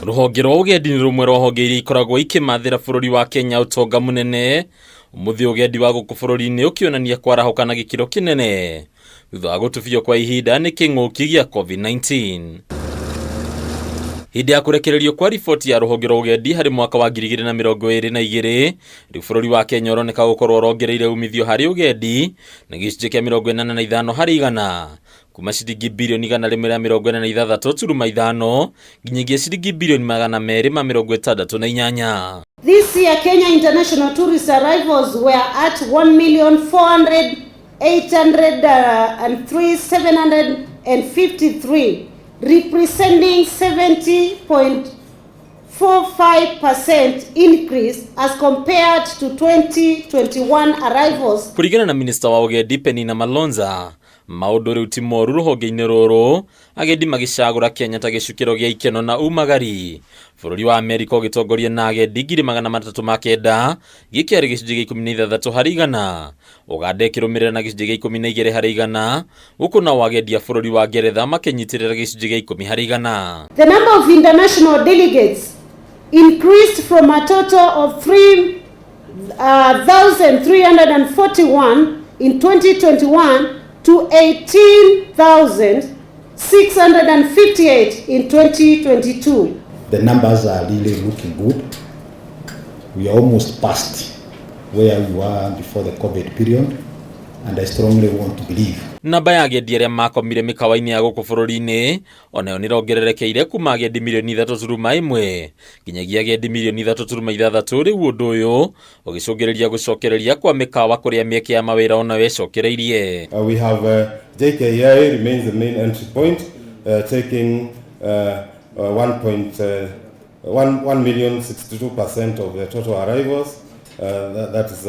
Rũhonge rwa ũgendi nĩ rũmwe rwa honge iria ikoragwo ikĩmathĩra bũrũri wa Kenya ũtonga mũnene. Ũmũthĩ ũgendi wa gũkũ bũrũri-inĩ ũkĩonania kwarahũka na gĩkĩro kĩnene thutha wa gũtubio kwa ihinda nĩ kĩng'ũki gĩa COVID-19. Hĩndĩ ya kũrekererio kwa riboti ya rũhonge rwa ũgendi harĩ mwaka wa 2022, rĩu bũrũri wa Kenya ũroneka gũkorwo ũrongereire umithio harĩ ũgendi na gĩcunjĩ kĩa 85 harĩ igana kuma ciringi birioni 146.5 nginyagia ciringi birioni 268. This year, Kenya international tourist arrivals were at 1,400,803,753, representing 70.45% increase as compared to 2021 arrivals. Kũringana na minista wa ũgendi Penina Malonza, maũndũ rĩu ti moru rũhonge-inĩ rũrũ, agendi magĩcagũra Kenya ta gĩcukĩro gĩa ikeno na umagari. Bũrũri wa Amerika ũgĩtongoria na agendi 309,000, gĩkĩ arĩ gĩcunjĩ gĩa 16 harĩ igana. Uganda ĩkĩrũmĩrĩra na gĩcunjĩ gĩa 12 harĩ igana, gũkũ nao agendi a bũrũri wa Ngeretha makĩnyitĩrĩra gĩcunjĩ gĩa 10 harĩ igana. The number of international delegates increased from a total of 3,341 in 2021 to 18,658 in 2022. The numbers are really looking good. We are almost past where we were before the COVID period, and I strongly want to believe Namba ya agendi arĩa makomire mĩkawa-inĩ ya gũkũ bũrũri-inĩ onayo nĩrongererekeire kuma agendi mirioni 3.1 nginyagia agendi mirioni 3.6. Rĩu ũndũ ũyũ ũgĩcũngĩrĩria gũcokereria kwa mĩkawa kũrĩa mĩeke ya mawĩra onayo ĩcokereirie. We have JKIA remains the main entry point, taking 1.1 million 62% of the total arrivals. That is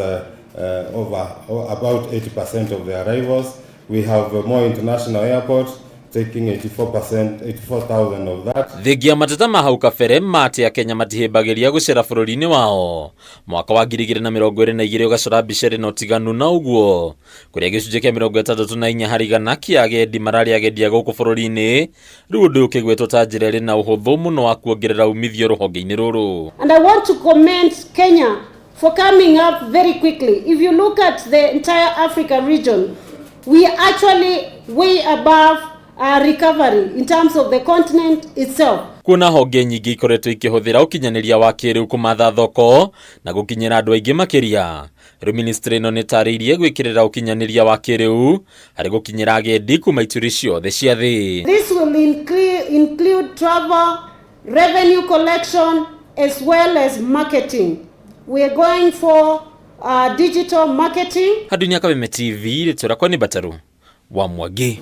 over about 80% of the arrivals. We have Moi International Airport taking 84%, 84,000 of that. Thengia mateta ma hau kabere ma atĩ Akenya matihĩmbagĩria gũcera bũrũri-inĩ wao, mwaka wa 2022 ũgacora mbica ĩrĩ na ũtiganu na ũguo kũrĩa gĩcunjĩ kĩa 64 harĩ igana kĩa agendi mararĩ agendi a gũkũ bũrũri-inĩ. Rĩu ũndũ ũyũ ũkĩgwetwo ta njĩra ĩrĩ na ũhũthũ mũno wa kuongerera umithio rũhonge-inĩ rũrũ. And I want to commend Kenya for coming up very quickly. If you look at the entire Africa region, we are actually way above recovery in terms of the continent itself. Kuona honge nyingĩ ikoretwo ikĩhũthĩra ũkinyanĩria wa kĩrĩu kũmatha thoko na gũkinyĩra andũ aingĩ makĩria, rĩu ministry ĩno nĩtarĩirie gwĩkĩrĩra ũkinyanĩria wa kĩrĩu harĩ gũkinyĩra agendi kuma ituri ciothe cia thĩ. This will include travel, revenue collection, as well as marketing. We are going for digital marketing. Handũ-inĩ ya Kameme TV, rĩtwa rĩakwa nĩ Mbataru wa Mwangi.